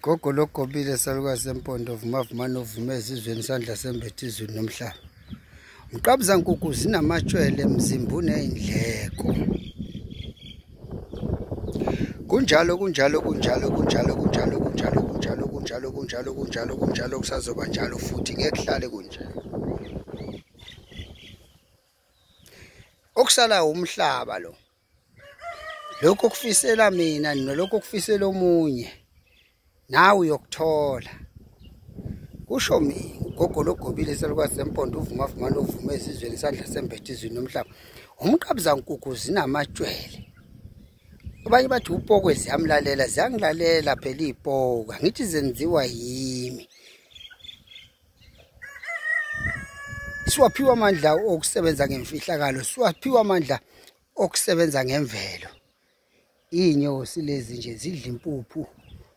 Gogo logobile salukazi sempondo vumavumane ovume ezizweni isandla sembethe izulu nomhlaba. Mqabuza nkukhu zinamatshwele mzimba uney'ndleko. Kunjalo kunjalo kunjalo kunjalo kunjalo kunjalo kunjalo kunjalo kunjalo kunjalo kunjalo kusazoba njalo futhi ngeke kuhlale kunje. Okusala umhlaba lo. Lokho kufisela mina nolokho kufisela omunye. Nawe uyokuthola. Kusho mina ugogo logobile salukazi sempondo uvumavumane ovume ezizweni isandla sembethe izulu nomhlaba. Umqabuza nkukhu zinamatshwele. Abanye bathi upokwe ziyamlalela, ziyangilalela phela iy'poka. Ngithi zenziwa yimi. Siwaphiwa amandla okusebenza ngemfihlakalo, siwaphiwa amandla okusebenza ngemvelo. Iy'nyosi lezi nje zidla impuphu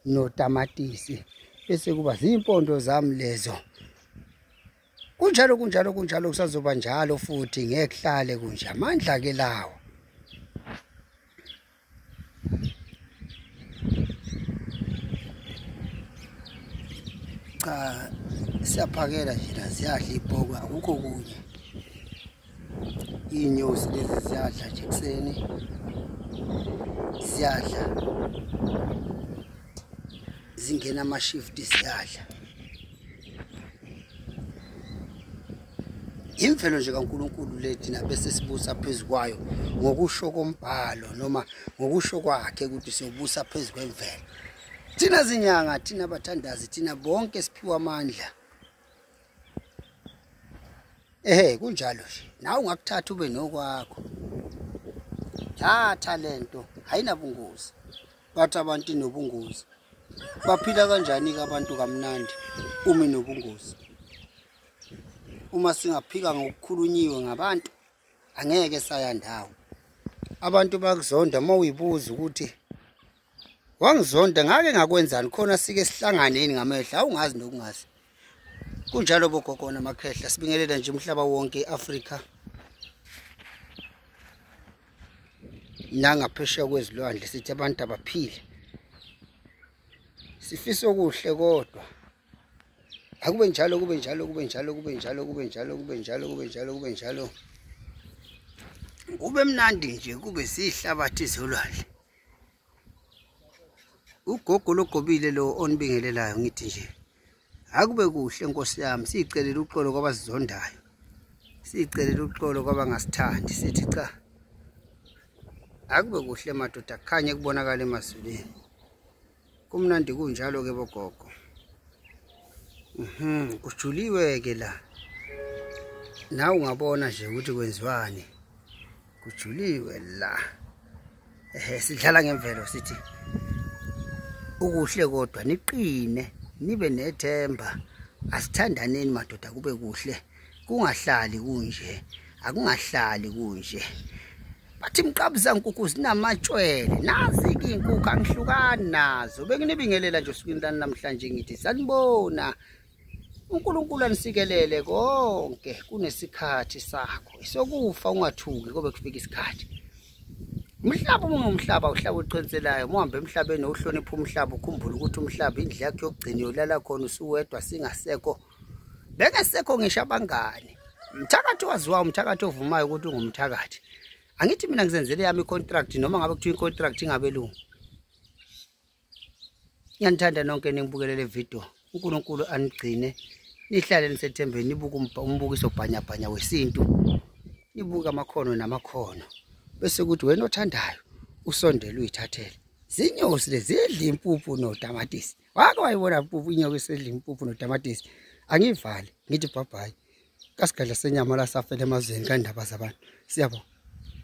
notamatisi bese kuba zimpondo zami lezo. Kunjalo kunjalo kunjalo kusazoba njalo futhi ngeke kuhlale kunje. Amandla ke lawo. Cha, siyaphakela nje la, ziyadla ipoko, akukho kunye. Iy'nyosi lezi ziyadla nje ekuseni, ziyadla, zingena ama-shift ziyadla. Imvelo nje kaNkulunkulu le thina bese sibusa phezu kwayo ngokusho kombhalo noma ngokusho kwakhe ukuthi siyobusa phezu kwemvelo. Thina zinyanga, thina bathandazi, thina bonke siphiwa amandla. Ehe, kunjalo nje. Nawe ungakuthatha ube nokwakho. Thatha lento, ayinabungozi. Bathi abantu inobungozi. Baphila kanjani-ke abantu kamnandi uma inobungozi? Uma singaphika ngokukhulunyiwe ngabantu, angeke saya ndawo. Abantu bakuzonda uma uyibuza ukuthi wangizonda ngake ngakwenzani, khona sike sihlangane yini ngamehlo, awungazi nokungazi. Kunjalo bogogo namakhehla, sibingelela nje umhlaba wonke e-Afrika nangaphesheya kwezilwandle, sithi abantu abaphile. Sifisa okuhle kodwa akube njalo, kube njalo, kube njalo, kube njalo, kube njalo, kube njalo, kube njalo, kube njalo, kube mnandi nje, kube sihlabathi zolwandle. Ugogo logobile lo onibingelelayo, ngithi nje akube kuhle Nkosi yami. Siyicelela uxolo kwabasizondayo, siyicelela uxolo kwabangasithandi, sithi cha, akube kuhle madoda, kukhanye kubonakala emazulwini. Kumnandi kunjalo ke bogogo. Kujuliwe ke la. Nawe ungabona nje ukuthi kwenziwani. Kujuliwe la. Ehe, sidlala ngemvelo, sithi ukuhle kodwa niqine, nibe nethemba. Asithandaneni madoda, kube kuhle, kungahlali kunje, akungahlali kunje. Bathi mqabuza nkukhu zinamatshwele, nazi ke inkukhu angihlukani nazo. Benginibingelela nje osukwini lami namhlanje, ngithi sanibona. uNkulunkulu anisikelele konke, kunesikhathi sakho sokufa, ungathuki kobe kufika isikhathi. Umhlaba uma ungumhlaba uhlaba oqinisenayo, uma uhamba emhlabeni uhlonipha umhlaba, ukhumbule ukuthi umhlaba indlu yakho yokugcina, uyolala khona usuwedwa, singasekho bengesekho ngisho abangani. Umthakathi waziwayo, umthakathi ovumayo ukuthi ungumthakathi. Angithi mina ngizenzele yami i-contract, noma ngabe kuthiwa i-contract ingabelungu. Ngiyanithanda nonke ningibukele le video. uNkulunkulu anigcine, nihlale nisethembeni, nibuke umbukiso bhanyabhanya wesintu, nibuke amakhono namakhono, bese kuthi wena othandayo usondele uyithathele. Zinyosi lezi zidla impuphu notamatisi. Wake wayibona impuphu, inyoka isidla impuphu notamatisi? Angivali, ngithi bye bye. Kasigadla senyama la safela emazweni kandaba zabantu. Siyabonga.